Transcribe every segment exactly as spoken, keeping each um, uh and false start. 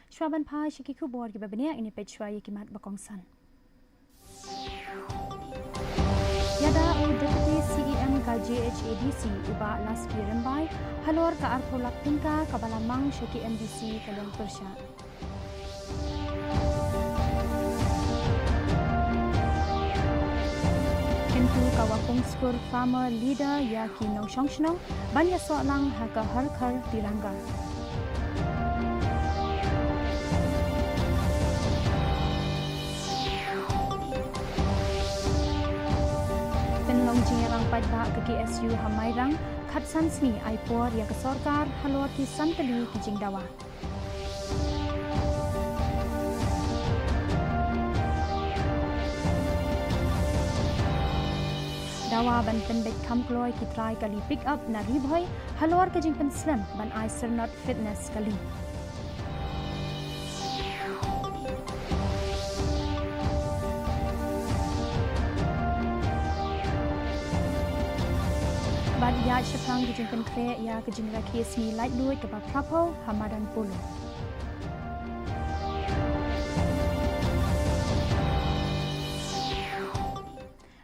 Shuwa ban phai sha ki khubor kiba bniah, ngin ïa peit shuwa ïa ki mat ba kongsan. Ïada u Deputy C E M ka J H A D C u Bah Laski Rymbai halor ka arphew lak tyngka kaba la mang sha ki M D C ka liang pyrshah. Kyntu ka Wapung Skur Farmer Leader ïa ki nongshong shnong ban ïasoh lang ha ka Har Ghar Tiranga. Pynlong jingïalang paidbah ka K S U ha Mairang, khatsan sngi ai por ïa ka sorkar halor ki san tylli ki jingdawa. Dawa ban pynbeit kham kloi ki trai kali pick up na Ri Bhoi halor ka jingpynslem ban ai syrnod fitness kali. Bad ïaid shaphang ka jingpynkhreh ïa ka jingrakhe sngi laitluid kaba phra phew ha madan Polo.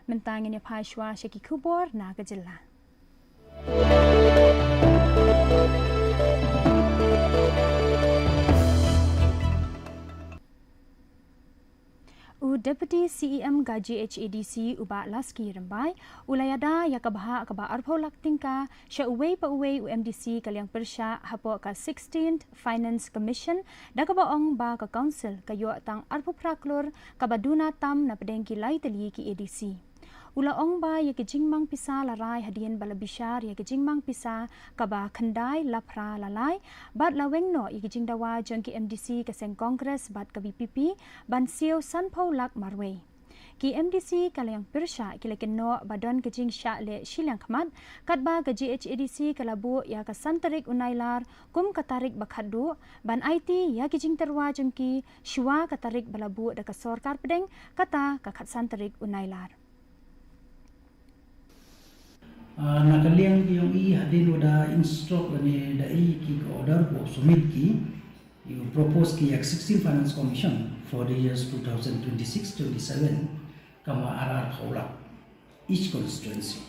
Mynta ngin ïa phai shuwa sha ki khubor na ka jylla. U Deputy C E M ka J H A D C u Bah Laski Rymbai u la ïada ïa ka bhah kaba arphew lak tyngka sha uwei pa uwei u M D C ka liang pyrshah hapoh ka sixteenth Finance Commission, da kaba ong ba ka Council ka ïoh tang arphew phra klur kaba duna tam na pdeng ki lai tylli ki A D C. U la ong ba ïa ka jingmang pisa la rai hadien ba la bishar ïa ka jingmang pisa kaba khyndai laphra la lai, bad la weng noh ïa ka jingdawa jong ki M D C ka seng Congress bad ka V P P ban siew sanphew lak marwei. Ki M D C ka liang pyrshah ki la kynnoh ba don ka jingshah leh shiliang khmat, katba ka J H A D C ka la buh ïa ka san tarik u Nailar kum ka tarik ba khatduh ban aiti ïa ki jingtyrwa jong ki shuwa ka tarik ba la buh da ka sorkar pdeng, kata ka khatsan tarik u Nailar. Ah, na ka liang ka yong i, hadien wa da instruct lane da i ki ka order wa submit ki, ïa u propose ki ïa ka sixteen Finance Commission for the years two thousand twenty-six twenty-seven, kama ar arphew lak each constituency.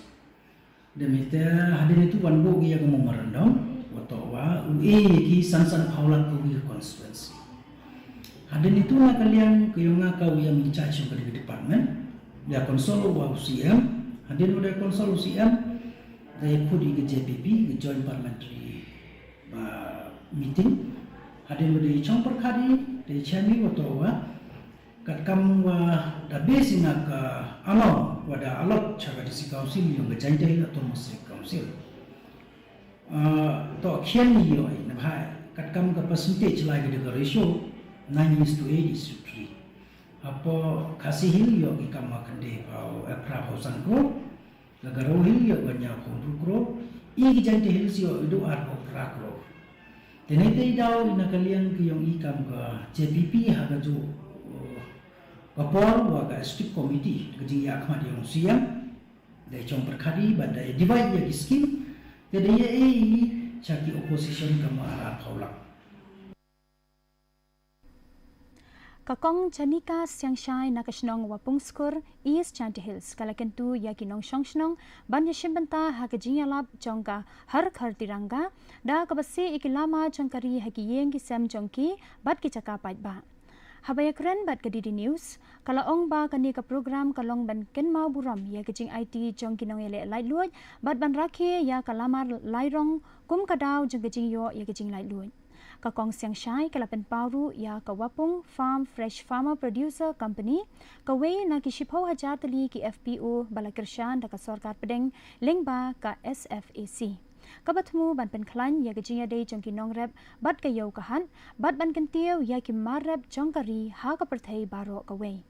Da mite hadien itu wan buh ki ïa ka memorandum, wa toh wa u e ïa ki san sanphew lak ka wi constituency. Hadien itu na ka liang ka yong nga ka wi am in charge yong ka department, da consult wa u C M, hadien wa da consult u C M, da ïa khut ïa ka J P P, ka Joint Parliamentary, ah, Meeting, hadien wa da ïa chong pyrkhat ïa, da ïa chem ïa wa toh wa, katkam wa da base na ka amount wa da allot cha ka District Council yong ka Jaintia Hills Autonomous District Council. Ah, toh khian ni ïoh i, na bha, katkam ka percentage lai ka da ka ratio, nine is to eight is to three. Hapoh Khasi Hills ïoh ki kam wa khyndai phew, eh, phra phew san klur, ka Garo Hills ïoh wa hynñiew phew hynriew klur, i ki Jaintia Hills ïoh i du arphew phra klur. Te ne te i daw i na ka liang ka yong i kam ka J P P ha ka ju, uh, ka por wa ka executive committee, ka jingïakhmat yong u C M, da i chong pyrkhat i, bad da i divide ïa ki scheme, te da ïa i cha ki opposition kama ar arphew lak. Ka Kong Chanika Siangshai na ka shnong Wapungskur, East Jaintia Hills, ka la kyntu ïa ki nongshong shnong ban ïa shim bynta ha ka jingïalap jong ka Har Ghar Tiranga, da kaba siew ïa ki lama jong ka ri ha ki ïing ki sem jong ki bad ki jaka paidbah. Haba ïakren bad ka D D News, ka la ong ba kane ka program ka long ban kynmaw burom ïa ka jingaiti jong ki nongïaleh laitluid bad ban rakhe ïa ka lamar lairong kum ka daw jong ka jingïoh ïa ka jinglaitluid. Ka Kong Siangshai ka la pynpaw ruh ïa ka Wapung Farm Fresh Farmer Producer Company, kawei na ki shiphew hajar tylli ki F P O ba la kyrshan da ka sorkar pdeng lyngba ka S F A C, kaba thmu ban pynkhlaiñ ïa ka jingïadei jong ki nongrep bad ka ïew ka hat, bad ban kyntiew ïa ki mar rep jong ka ri ha ka pyrthei baroh kawei.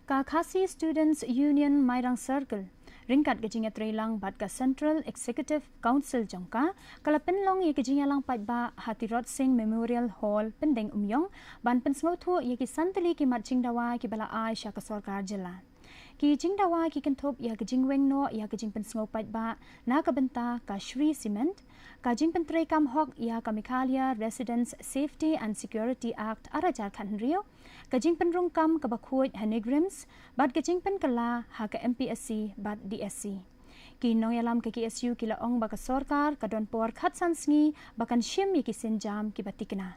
Ka Khasi Students Union Mairang Circle, ryngkat ka jingïatreilang bad ka Central Executive Council jong ka, ka la pynlong ïa ka jingïalang paidbah ha Tirot Sing Memorial Hall, Pyndengumiong, ban pynsngewthuh ïa ki san tylli ki mat jingdawa kiba la ai sha ka sorkar jylla. Ki jingdawa ki kynthup ïa ka jingweng noh ïa ka jingpynsngew paidbah na ka bynta ka Shree Cement, ka jingpyntreikam hok ïa ka Meghalaya Residents Safety and Security Act ar hajar khathynriew, ka jingpynrung kam kaba khuid ha NEIGRIHMS, bad ka jingpynkylla ha ka MPSC bad DSC. Ki nongïalam ka KSU ki la ong ba ka sorkar ka don por khatsan sngi ba kan shim ïa ki sienjam kiba thikna.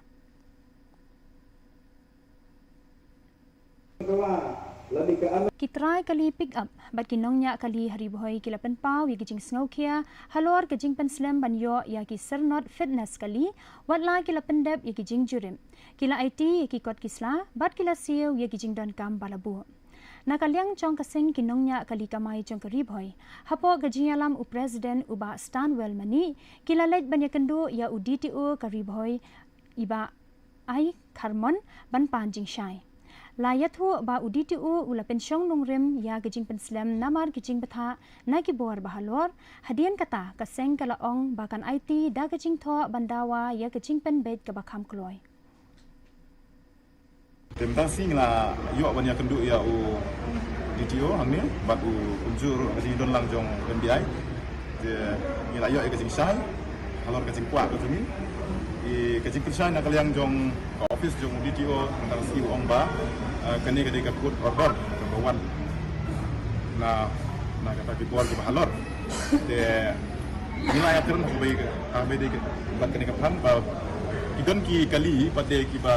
Ki trai kali pick up bad ki nongñiah kali ha Ri Bhoi ki la pynpaw ïa ki jingsngewkhia halor ka jingpynslem ban ïoh ïa ki syrnod fitness kali, watla ki la pyndep ïa ki jingjurip. Ki la aiti ïa ki kot ki sla bad ki la siew ïa ki jingdonkam ba la buh. Na ka liang jong ka seng ki nongñiah kali kamai jong ka Ri Bhoi, hapoh ka jingïalam u President u Bah Stanwell Manih, ki la leit ban ïakynduh ïa u DTO ka Ri Bhoi, i Bah Ai Kharmon, ban pan jingshai. La ïathuh ba u DTO u la pynshong nongrim ïa ka jingpynslem namar ka jingbthah na ki bor ba halor, hadien kata ka seng ka la ong ba kan aiti da ka jingthoh ban dawa ïa ka jingpynbeit kaba kham kloi. Te mynta shi ngi la ïoh ban ïakynduh ïa u DTO hangne bad u kumjuh ruh ka jingdon lang jong MDI. Te ngi la ïoh ïa ka jingshai halor ka jingkwah ka jong ngi. Ïa ka jingpynshai na ka liang jong ka office jong u DTO mynta shi u ong ba, eh, kane ka dei ka court order kaba wan na, na kata ki bor kiba halor. Te ngi la ïakren ha kaba ïa ka, ha kaba ïadei bad kane ka phang ba ki don ki kali pat de kiba,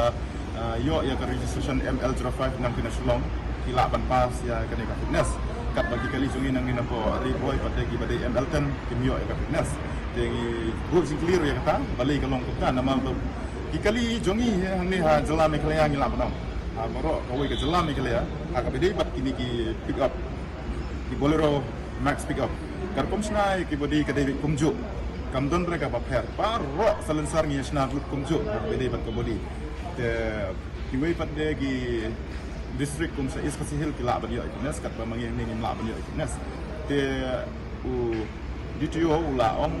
ah, ïoh ïa ka registration ML zero five na ka Shillong ki lah ban pass ïa kane ka fitness. Katba ki kali jong ngi nangne napoh Ri Bhoi pat de kiba dei ML ten kim ïoh ïa ka fitness. Te ngi buh jingkylli ruh ïa kata, balei ka long kumta, namar ba ki kali jong ngi hangne ha jylla Meghalaya ngi lah ban ong, ha baroh kawei ka jylla Meghalaya, ha kaba ïadei bad kine ki pick up, ki Bolero Max pick up. Ka rukom shna ïa ki body ka dei kumjuh. Kam don re kaba pher. Baroh salonsar ngi ïa shna lut kumjuh. Ka dei bad ka body. Te kiwei pat de ki district kum sha East Khasi Hills ki lah ban ïoh ïa ki fitness, katba ma ngi hangne ngim lah ban ïoh ïa ki fitness. Te u DTO u la ong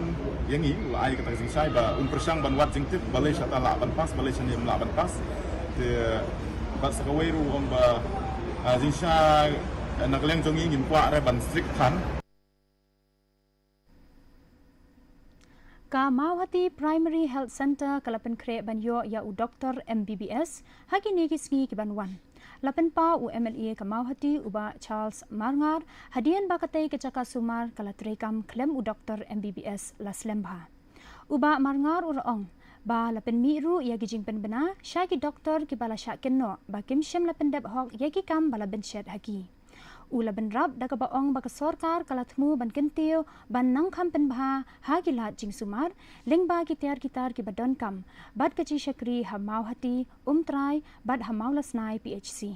ïa ngi, u la ai kata ka jingshai ba un pyrshang ban wad jingtip balei shata lah ban pass, balei shane ym lah ban pass. Te bad sa kawei ruh u ong ba, ah, jingshai, eh, na ka liang jong ngi ngim kwah re ban strict than. Ka Mawhati Primary Health Centre ka la pynkhreh ban ïoh ïa u doktor MBBS ha kine ki sngi ki ban wan. La pynpaw u MLA ka Mawhati u Bah Charles Marngar, hadien ba katei ka jaka sumar ka la treikam khlem u doktor MBBS la slem bha. U Bah Marngar u la ong ba la pynmih ruh ïa ki jingpynbna sha ki doktor kiba la shah kynnoh ba kim shym la pyndep hok ïa ki kam ba la bynshet ha ki. U la bynrap da kaba ong ba ka sorkar ka la thmu ban kyntiew ban nang kham pynbha ha ki lad jingsumar lyngba ki tiar ki tar kiba donkam bad ka jingshakri ha Mawhati, Umtrai bad ha Mawlasnai PHC.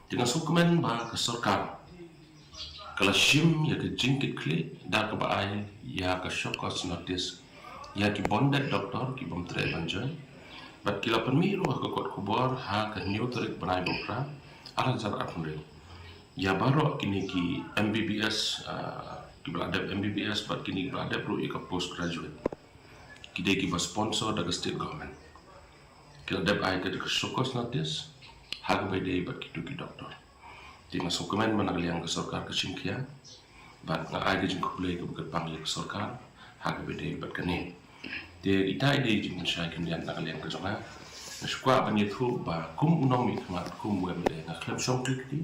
Te nga sngewkmen ba ka sorkar ka la shim ïa ka jingkitkhlieh da kaba ai ïa ka show cause notice ïa ki bun de doktor ki bym treh ban join. Bad ki la pynmih ruh ha ka kot khubor ha ka hynñiew tarik bnai ba phra, ar hajar arphew hynriew, ïa baroh kine ki MBBS, ah, kiba la dep MBBS bad kine kiba la dep ruh ïa ka postgraduate, ki dei kiba sponsor da ka state government. Ki la dep ai ka, ka show cause notice ha kaba ïadei bad kito ki doktor. Te nga sngewkmen ba na ka liang ka sorkar ka shim khia bad nga ai ka jingkhublei kaba kyrpang ïa ka sorkar ha kaba ïadei bad kane. Te ita i dei i jingpynshai khyndiat na ka liang ka jong nga. Nga shu kwah ban ïathuh ba kum u nongmihkhmat, kum u MLA, nga khlem shong kti kti.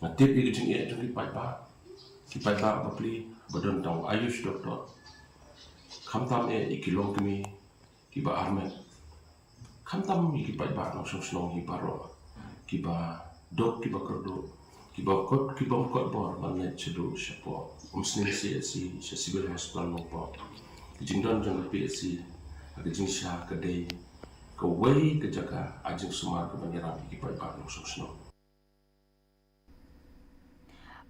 Nga tip ïa ka jingeh jong ki paidbah, ki paidbah bapli ba don tang u Ayush doktor. Khamtam eh ïa ki longkmie kiba armet. Khamtam ïa ki paidbah nongshong shnong hi baroh kiba duk kiba kyrduh, kiba kot, kibym kot bor ban leit shaduh shapoh Umsning CHC, sha Civil Hospital Nongpoh. Ki jingdon jong ka PHC ha ka jingshisha ka dei kawei ka jaka ai jingsumar kaban ïarap ïa ki paidbah nongshong shnong.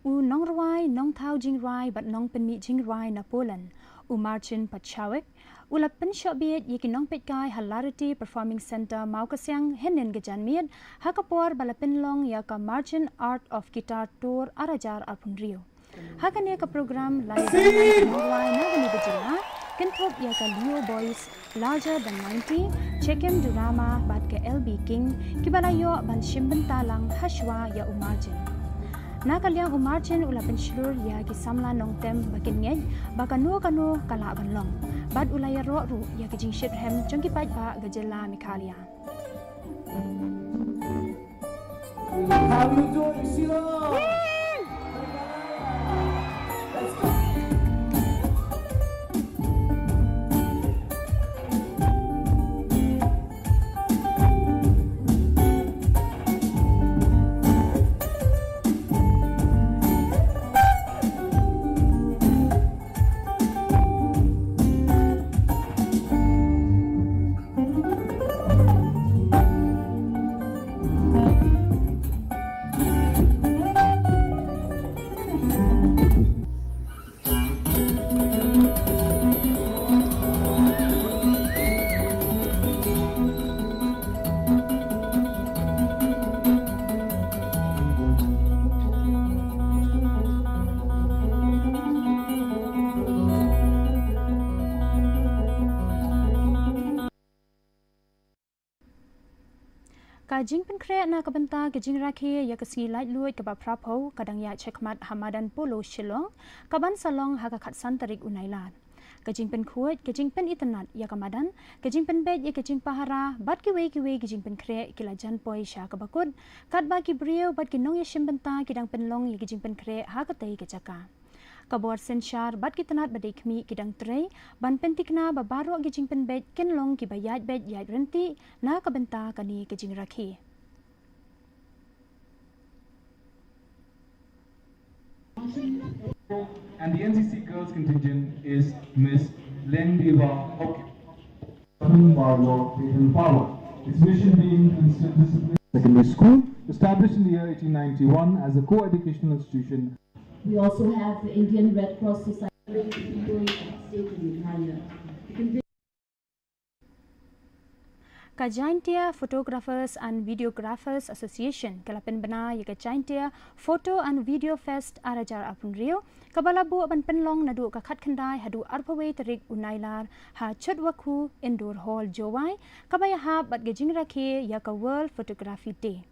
U nongrwai, nongthaw jingrwai bad nongpynmih jingrwai na Poland, U Martin Patshawek u la pynshohbiej ïa ki nongpeitkai ha Lariti Performing Centre Mawkasiang hynnin ka janmiet, ha ka por ba la pynlong ïa ka Martin Art of Guitar Tour ar hajar arphew hynriew. Ha kane ka program la ïa na kane ka jylla, kynthup ïa ka Leo Boys Larger Than Ninety, Chekem Durama bad ka L B King, kiba la ïoh ban shim bynta lang hashwa ïa u Martin. Na ka liang u Martin u la pynshlur ïa ki samla nongtem ba kin ngeit ba kano kano ka lah ban long. Bad u la ïaroh ruh ïa ka jingshitrhem jong ki paidbah ka jylla Meghalaya. How you doing, Shillong? Let's go. Ka jingpynkhreh na ka bynta ka jingrakhe ïa ka sngi laitluid kaba phra phew ka dang ïaid shakhmat ha madan Polo Shillong, kaban sa long ha ka khatsan tarik u Nailar. Ka jingpynkhuid, ka jingpynitynnad ïa ka madan, ka jingpynbeit ïa ka jingpahara bad kiwei kiwei ki jingpynkhreh ki la jan poi sha kaba kut, katba ki briew bad ki nongïashim bynta ki dang pynlong ïa ka jingpynkhreh ha katei ka jaka. Ka bor synshar bad ki tnat ba dei khmih ki dang trei ban pynthikna ba baroh ki jingpynbeit kin long kiba ïaid beit ïaid ryntih na ka bynta kane ka jingrakhe. And the N C C girls contingent is Miss Lengdiva Hokip. Marlo Faith and Power. Its mission being to instill discipline. Secondary School, established in the year eighteen ninety-one as a co-educational institution. We also have the Indian Red Cross Society. Ka Jaintia Photographers and Videographers Association ka la pynbna ïa ka Jaintia Photo and Video Fest ar hajar arphew hynriew, kaba la buh ban pynlong naduh ka khatkhyndai haduh arphew wei tarik u Nailar ha Chutwakhu Indoor Hall, Jowai, kaba ïahap bad ka jingrakhe ïa ka World Photography Day.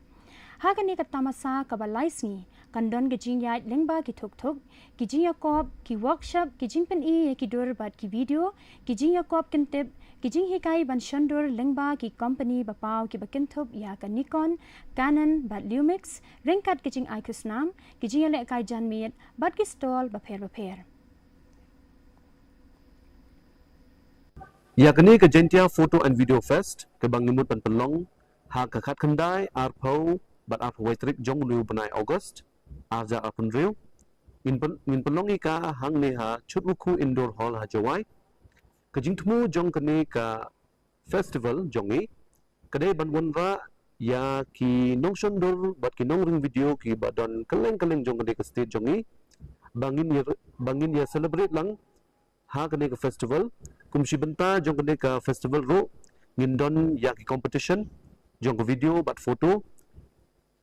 Ha kane ka tamasa kaba lai sngi kan don ka jingïaid lyngba ki thuk thuk, ki jingïakop, ki workshop, ki jingpyni ïa ki dur bad ki video, ki jingïakop kyntip, ki jinghikai ban shondur lyngba ki kompani ba paw kiba kynthup ïa ka Nikon, Canon bad Lumix, ryngkat ki jingai khusnam, ki jingïalehkai janmiet bad ki stall bapher bapher. Ïa kane ka Jaintia Photo and Video Fest kaba ngi mut ban pynlong ha ka khatkhyndai, arphew bad arphew wei tarik jong une u bnai August ar hajar arphew hynriew. Ngin pyn-, ngin pynlong ïa ka hangne ha Chutwakhu Indoor Hall ha Jowai. Ka jingthmu jong kane ka festival jong ngi ka dei ban wanrah ïa ki nongshondur bad ki nongring video kiba don kylleng kylleng jong kane ka state jong ngi, ba ngin ïa, ba ngin ïa celebrate lang ha kane ka festival. Kum shi bynta jong kane ka festival ruh ngin don ïa ki competition jong ka video bad photo,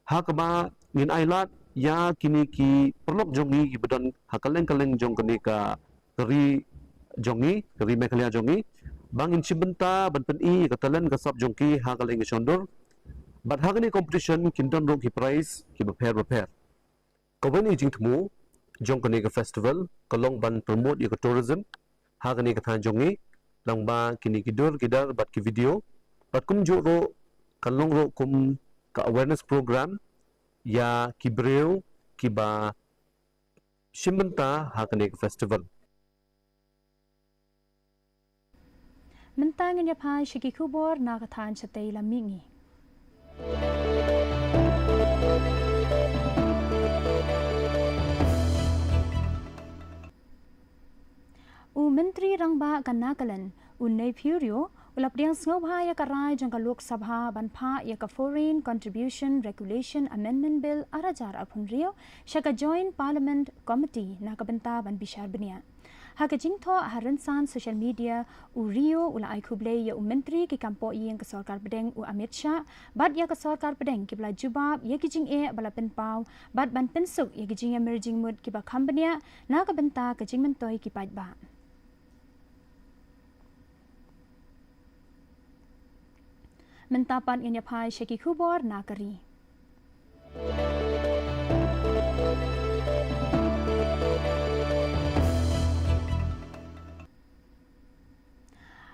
ha kaba ngin ailad ïa kine ki paralok jong ngi kiba don ha kylleng kylleng jong kane ka ri jong ngi, ka ri Meghalaya jong ngi, ba ngin shim bynta ban pyni ïa ka talent ka sap jong ki ha kylleng ki shondur. Bad ha kane competition kin don ruh ki prize kiba pher bapher. Kawei na ki jingthmu jong kane ka festival ka long ban promote ïa ka tourism ha kane ka thaiñ jong ngi, lyngba kine ki dur ki dar bad ki video. Bad kumjuh ruh kan long ruh kum ka awareness program ïa ki briew kiba shim bynta ha kane ka festival. Mynta ngin ïa phai sha ki khubor na ka thaiñ shatei lam mihngi. U Myntri Rangbah ka Nagaland, u Neiphiu Rio, u la pdiang sngewbha ïa ka rai jong ka Lok Sabha ban phah ïa ka Foreign Contribution Regulation Amendment Bill ar hajar arphew hynriew sha ka Joint Parliament Committee na ka bynta ban bishar bniah. Ha ka jingthoh ha rynsan social media, u Rio u la ai khublei ïa u Myntri ki kam poh ïing ka Sorkar Pdeng u Amit Shah bad ïa ka Sorkar Pdeng kiba la jubab ïa ki jingeh ba la pynpaw bad ban pynsuk ïa ki jingïamir jingmut kiba kham bniah na ka bynta ka jingmyntoi ki paidbah. Mynta pat ngin ïa phai sha ki khubor na ka ri.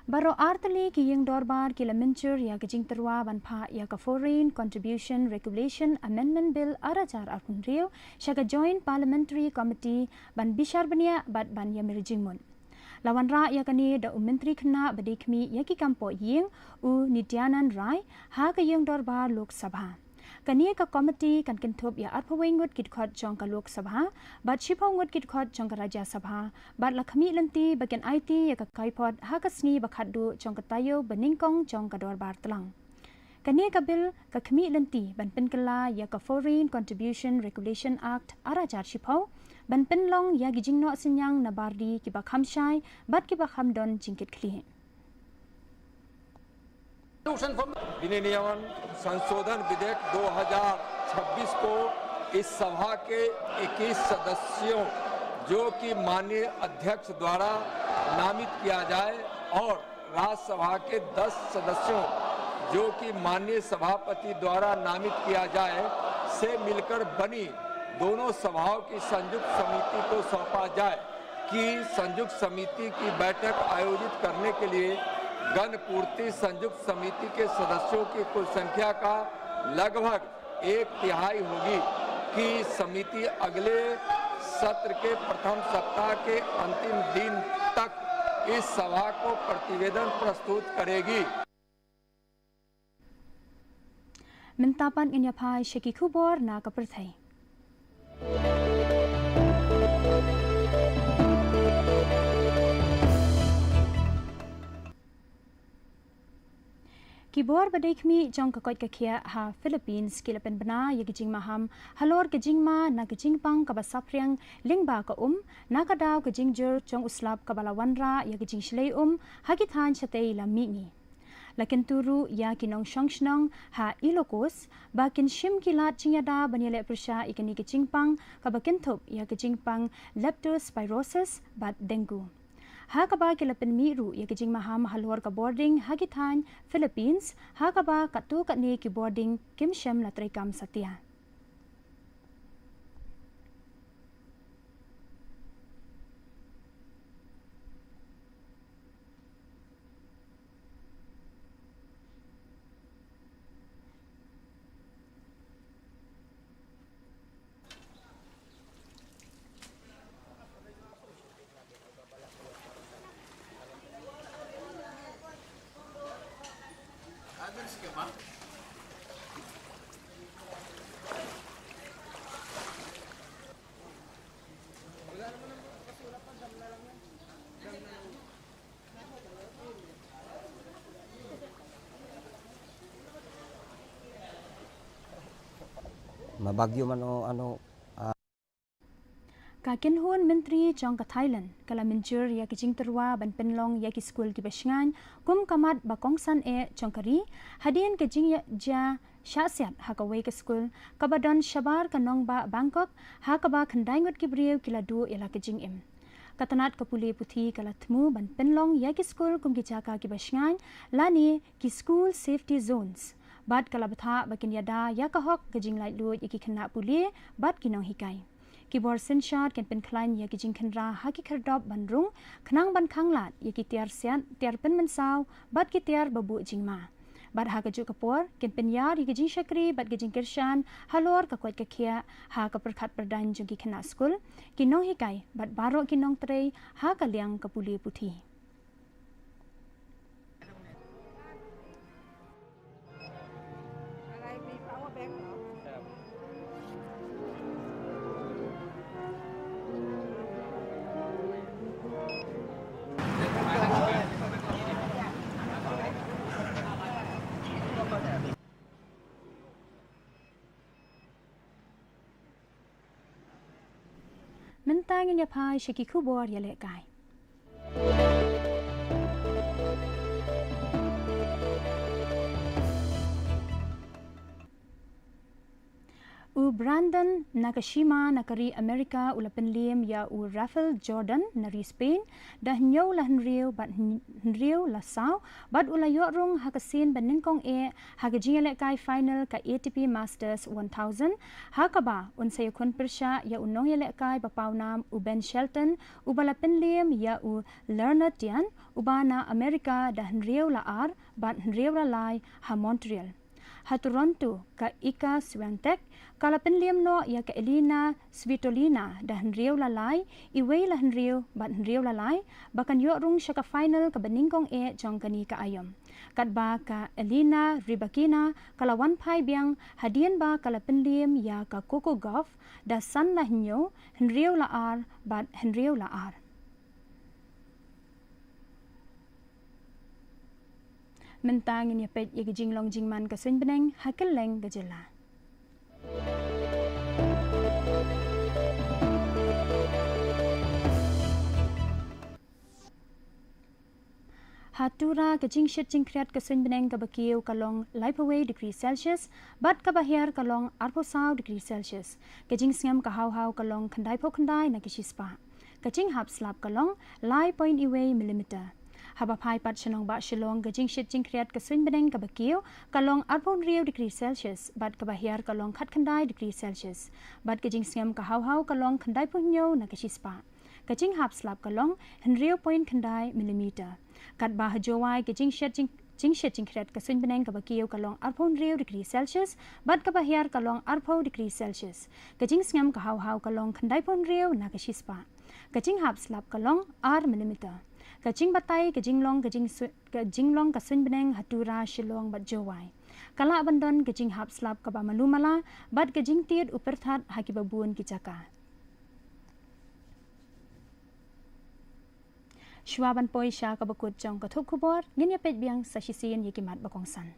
Baroh artylli ki ïing dorbar ki la mynjur ïa ka jingtyrwa ban phah ïa ka Foreign Contribution Regulation Amendment Bill ar hajar arphew hynriew sha ka Joint Parliamentary Committee ban bishar bniah bad ban ïamir jingmut. La wanrah ïa kane da u Myntri Khynnah ba dei khmih ïa ki kam poh ïing, u Nityanand Rai, ha ka ïing dorbar Lok Sabha. Kane ka komiti kan kynthup ïa arphew wei ngut ki dkhot jong ka Lok Sabha bad shiphew ngut ki dkhot jong ka Rajya Sabha, bad la khmih lynti ba kin aiti ïa ka kaiphod ha ka sngi ba khatduh jong ka taïew ba nyngkong jong ka dorbar tlang. Kane ka bill ka khmih lynti ban pynkylla ïa ka Foreign Contribution Regulation Act ar hajar shiphew ban pynlong ïa ki jingnoh synñiang na bardi kiba kham shai bad kiba kham don jingkitkhlieh. विनियमन संशोधन विधेयक दो हज़ार छब्बीस को इस सभा के इक्कीस सदस्यों, जो कि माननीय अध्यक्ष द्वारा नामित किया जाए, और राज्यसभा के दस सदस्यों, जो कि माननीय सभापति द्वारा नामित किया जाए, से मिलकर बनी दोनों सभाओं की संयुक्त समिति को सौंपा जाए, कि संयुक्त समिति की बैठक आयोजित करने के लिए गण पूर्ति संयुक्त समिति के सदस्यों की कुल संख्या का लगभग एक तिहाई होगी, कि समिति अगले सत्र के प्रथम सप्ताह के अंतिम दिन तक इस सभा को प्रतिवेदन प्रस्तुत करेगी। Mynta pat ngin ïa phai sha ki khubor na ka pyrthei. Ki bor ba dei khmih jong ka koit ka khiah ha Philippines ki la pynbna ïa ki jingmaham halor ka jingma na ka jingpang kaba saphriang lyngba ka um, na ka daw ka jingjur jong u slap kaba la wanrah ïa ka jingshlei um ha ki thaiñ shatei lammihngi. La kyntu ruh ïa ki nongshong shnong ha Ilocos ba kin shim ki lad jingïada ban ïaleh pyrshah ïa kane ka jingpang kaba kynthup ïa ka jingpang leptospirosis bad dengue. Ha kaba ki la pynmih ruh ïa ka jingmaham halor ka bording ha ki thaiñ Philippines, ha kaba katto katne ki bording kim shym la treikam satia. Ma Baguio man o ano. Ka kynhun myntri jong ka Thailand ka la mynjur ïa ka jingtyrwa ban pynlong ïa ki skul kiba shngaiñ kum ka mat ba kongsan eh jong ka ri, hadien ka jingjia shah siat ha kawei ka skul kaba don shabar ka nongbah Bangkok, ha kaba khyndai ngut ki briew ki la duh ïa la ka jingim. Ka tnat ka pule puthi ka la thmu ban pynlong ïa ki skul kum ki jaka kiba shngaiñ lane ki school safety zones, bad ka la bthah ba kin ïada ïa ka hok ka jinglaitluid ïa ki khynnah pule bad ki nonghikai. Ki bor synshar kin pynkhlaiñ ïa ki jingkhynra ha ki khyrdop ban rung, khnang ban khanglad ïa ki tiar siat, tiar pynmynsaw bad ki tiar ba buh jingma. Bad ha kajuh ka por kin pynïar ïa ki jingshakri bad ki jingkyrshan halor ka koit ka khiah ha ka pyrkhat pyrdaiñ jong ki khynnah skul, ki nonghikai bad baroh ki nongtrei ha ka liang ka pule puthi. Mynta ngin ïa phai sha ki khubor ïalehkai. U Brandon Nakashima na ka ri Amerika u la pynliem ïa u Rafael Jordan na ri Spain da hynñiew la hynriew bad hyn-, hynriew la saw, bad u la ïoh rung ha ka sien ba nyngkong eh ha ka jingïalehkai final ka A T P Masters one thousand, ha kaba un sa ïakhun pyrshah ïa u nongïalehkai ba pawnam u Ben Shelton, uba la pynliem ïa u Leonard Tian, uba na Amerika da hynriew la ar bad hynriew la lai ha Montreal. Ha Toronto, ka Iga Swiatek ka la pynliem noh ïa ka Elina Svitolina da hynriew la lai, iwei la hynriew bad hynriew la lai, ba kan ïoh rung sha ka final kaba nyngkong eh jong kane ka aïom. Katba ka Elina Rybakina ka la wan phai biang hadien ba ka la pynliem ïa ka Coco Gauff da san la hynñiew, hynriew la ar bad hynriew la ar. Mynta ngin ïa peit ïa ka jinglong jingman ka suiñ bneng ha kylleng ka jylla. Ha Tura, ka jingshit jingkhriat ka suiñ bneng kaba kiew ka long laiphew wei degree Celsius, bad kaba hiar ka long arphew saw degree Celsius. Ka jingsngem ka haw haw ka long khyndai phew khyndai na ka shispah. Ka jinghap slap ka long lai point iwei millimeter. Haba phai pat sha nongbah Shillong, ka jingshit jingkhriat ka suiñ bneng kaba kiew ka long arphew hynriew degree Celsius, bad kaba hiar ka long khatkhyndai degree Celsius. Bad ka jingsngem ka haw haw ka long khyndai phew hynñiew na ka shispah. Ka jinghap slap ka long hynriew point khyndai millimeter. Katba ha Jowai, ka jingshit jing-, jingshit jingkhriat ka suiñ bneng kaba kiew ka long arphew hynriew degree Celsius, bad kaba hiar ka long arphew degree Celsius. Ka jingsngem ka haw haw ka long khyndai phew hynriew na ka shispah. Ka jinghap slap ka long ar millimeter. Ka jingbatai ka jinglong ka jingsu-, ka jinglong ka suiñ bneng ha Tura, Shillong bad Jowai. Ka lah ban don ka jinghap slap kaba malu mala, bad ka jingtied u pyrthat ha kiba bun ki jaka. Shuwa ban poi sha kaba kut jong ka thup khubor, ngin ïa peit biang sa shisien ïa ki mat ba kongsan.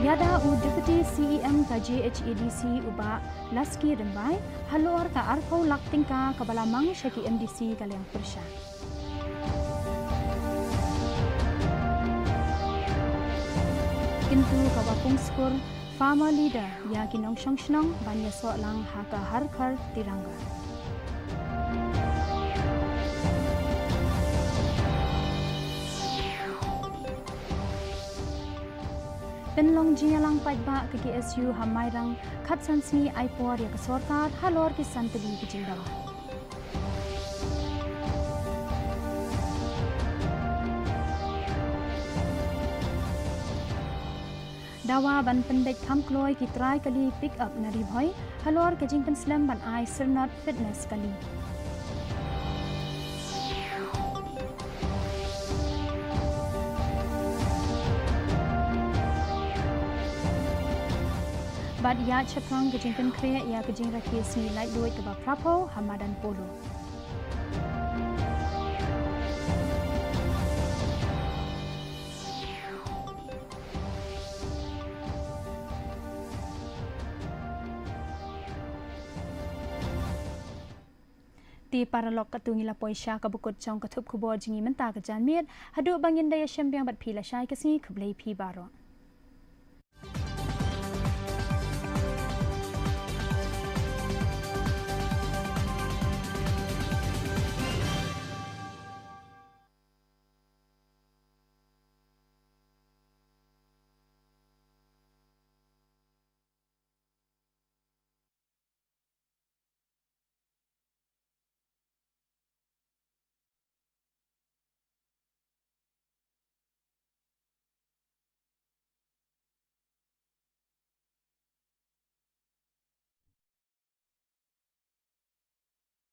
Ïada u Deputy C E M ka J H A D C u Bah Laskie Rymbai halor ka arphew lak tyngka kaba la mang sha ki M D C ka liang pyrshah. Kyntu ka Wapung Skur Farmer Leader ïa ki nongshong shnong ban ïasoh lang ha ka Har Ghar Tiranga. Pynlong jingïalang paidbah ka K S U ha Mairang, khatsan sngi ai por ïa ka sorkar halor ki san tylli ki jingdawa. Dawa ban pynbeit kham kloi ki trai kali pick up na Ri Bhoi halor ka jingpynslem ban ai syrnod fitness kali. Bad ïa shaphrang ka jingpynkhreh ïa ka jingrakhe sngi laitluid kaba phra phew ha madan Polo. Te paralok, katto ngi la poi sha kaba kut jong ka thup khubor jong ngi mynta ka janmiet. Haduh ba ngin da ïashem biang bad phi lashai ka sngi, khublei phi baroh.